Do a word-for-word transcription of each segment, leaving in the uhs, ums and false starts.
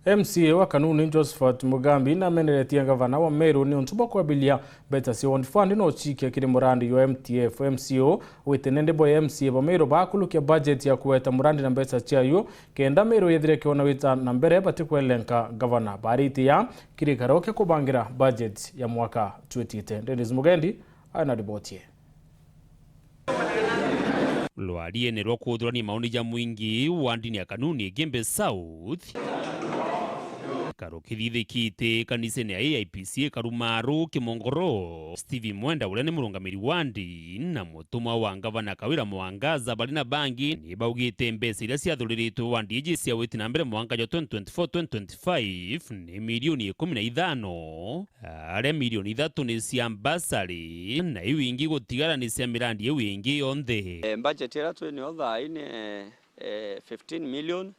M C A wa Kanuni Josephat Mugambi nameneretie ngavana wa Meru niuntu bwa kwambiria mbeca cia Ward Fund no ciikia kiri murandi jwa M T F. M C A ugite nende bo M C A ba Meru bakurukia budget ya kuweta murandi na mbeca ciayo, kenda Meru yethire kiona wita na mbere batikwelenka ngavana. Baritia kirikaro kia kubangira budget ya mwaka twitite. Dennis Mugendi aina riboti ye. Rwariene rwa kuthurania maoni ja mwingi wandini ya Kanuni Igembe South, karukithithikite kanisene ya A I P C A Karumaru Kimongoro, Steve Mwenda uria ni murungamiri wandi na mutumwa wa ngavana Kawira Mwangaza bari na bangi ni baugite mbeca iria ciathuriritwe wandi iji cia witi na mbere mwanka jwa twenty twenty-four twenty twenty-five ni milioni ikumi na ithano. Aria milioni ithatu ni cia mbasari, na iu ingi gutigara ni cia mirandi iu ingi yonthe. Eh, budget iria twi nio thaa ii ni, eh, eh, fifteen million,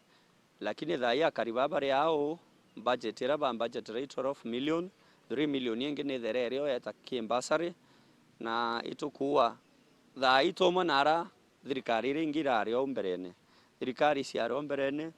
lakini thaa ii akari baa bari au, budget iria ba budget ri twelve million, three million ingi ni therere yo yeta ki mbasari, na itukuua thaa ii tumwe na ara thirikari iria ingi irari au mberene. Thirikari ciari au mberene,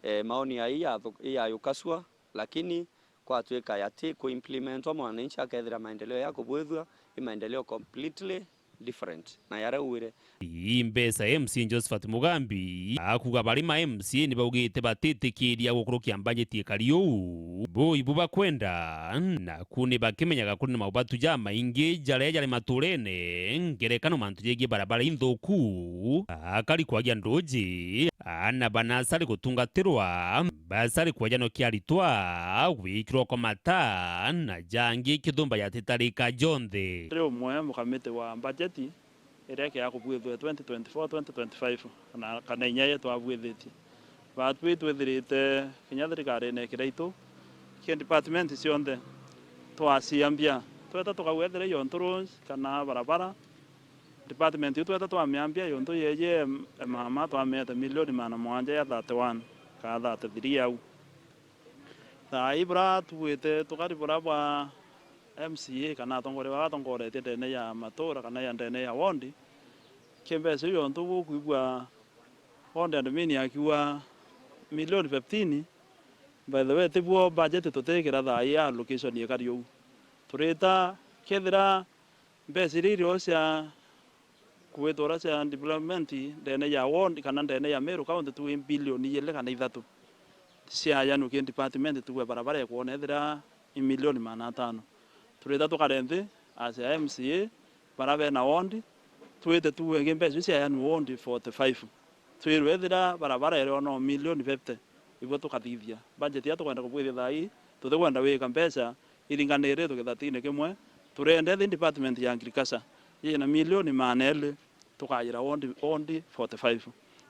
eh, maoni ai yathu-, iyayukasua, lakini kwatwika yati kuimplementwa, mwananchi akethira maendeleo ya kubwithua i maendeleo completely different na yaria uire. Ii mbeca M C A Josephat Mugambi akuga bari ma M C A ni baugite batitikiria gukurukia mbanjeti ikari uu. Bo ibu bakwenda, naku ni bakimenyaga kuri na maubatu jamaingi jaria jari maturene, ngerekano mantu jegie barabara inthuku, akari kwagia nduji, aana ba nasari gutungatirwa, mbasari kwejanwa kia aritwa, gwikirwa kwa mataa, na jangi kithumba ya titarika jonthe. Ri umwe mukamiti wa mbajeti iria ikiaga kubwithua twenty twenty-four twenty twenty-five, kana, kana inya ii twabwithitie. Batwi twithirite kinya thirikarine kiraitu, ki department cionthe twaciambia. Tweta tukauga ethira iontu roads kana barabara, department iu tweta twamiambia yontu yeje em-, emama twamiete milioni magana mugwanja ya thirty-one ka thirty-three au. Thaa ii bura tuwite tukari bura bwa M C A kana atongoria baa batongoretie ndene ya matura kana ya ndene ya ward, ki mbeca iu yontu bukwigua ward admin akiuga milioni fifteen, by the way, tibuo budget tutikira thaa ii allocation ikari uu. Turita kethira mbeca iria irio cia kuwitwa uria cia development ndene ya ward kana ndene ya Meru County tu i bilioni ijiri kana ithatu ciayanua ki department tuwe barabara ikwona ethira i milioni magana atano. Turita tukare nthi as a M C A, bara bena ward, twite tuwe ki mbeca iu ciayanua ward forty-five. Twirwe ethira barabara iriona o milioni fifty, ibo tukathithia. Budget iria tukwenda kubwithia thaa ii, tutikwenda wika mbeca iringanire tukithatine kimwe. Turenda ethi department ya agriculture yina milioni magana eri, tukayira ward, ward forty-five.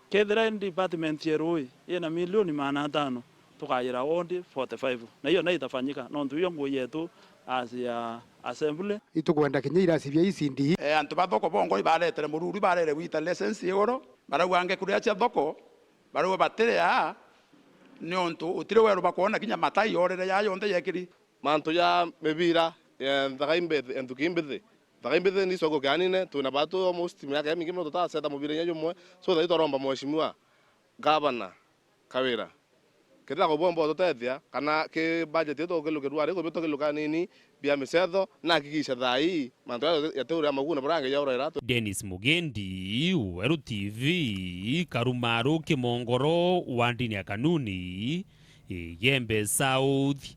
Kethira i department ya rui yina milioni magana atano, tukayira ward forty-five. Na iyo nayo itafanyika, nontu iyo ngui yetu as ya assembly. Itukwenda kinya irasi bia E C D. Eh, antu ba thoko bongo ibaretere mururu, ibarere gwita license igoro, barauga ngekuria cia thoko, barauga batiria, niuntu utiri weru bakwona kinya matai yorere ya yonthe yekiri. Mantu ja mibira, eh, nthaka imbithi, enthuki imbithi. Nthaka imbithi ni ciongo kianine, twina batu almost miaka imingi mono tutaceta mubira inya jumwe. So, thaa ii twaromba Mheshimiwa Gavana Kawira, kethira kubomba ututethia, kana ki budget ii tukilukirua ari, kubi tukiluka nini bia micetho, na hakikisha thaa ii mantu jaa yati uria maguna burange jaurera. Dennis Mugendi, Weru T V, Karumaru Kimongoro, wandini ya Kanuni, Igembe South,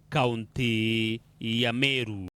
kaunti ya Meru.